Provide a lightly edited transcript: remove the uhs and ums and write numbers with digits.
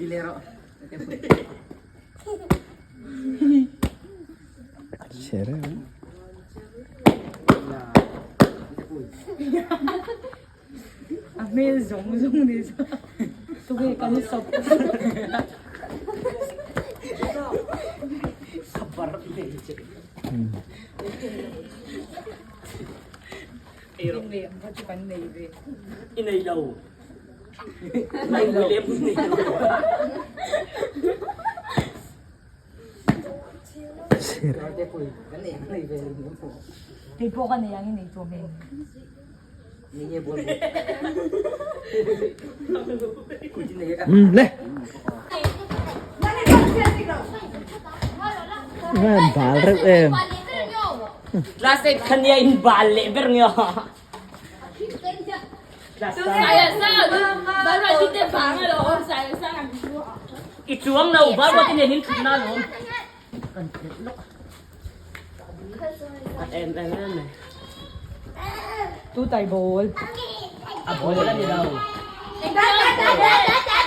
A hmel zawng zawng ni chu tunge kan sawp. I nei lo. Nei lo. Nei lo. Kei pawh ka nei ang i nei chu hmel. Le. Ngan bal reuh em. Class 8 khania in bal leh ber nge. I chuang lo ba ruat in hin thut na lawm. Kan phet lawk. Em em em. Tu tai ball. A ball ani lo.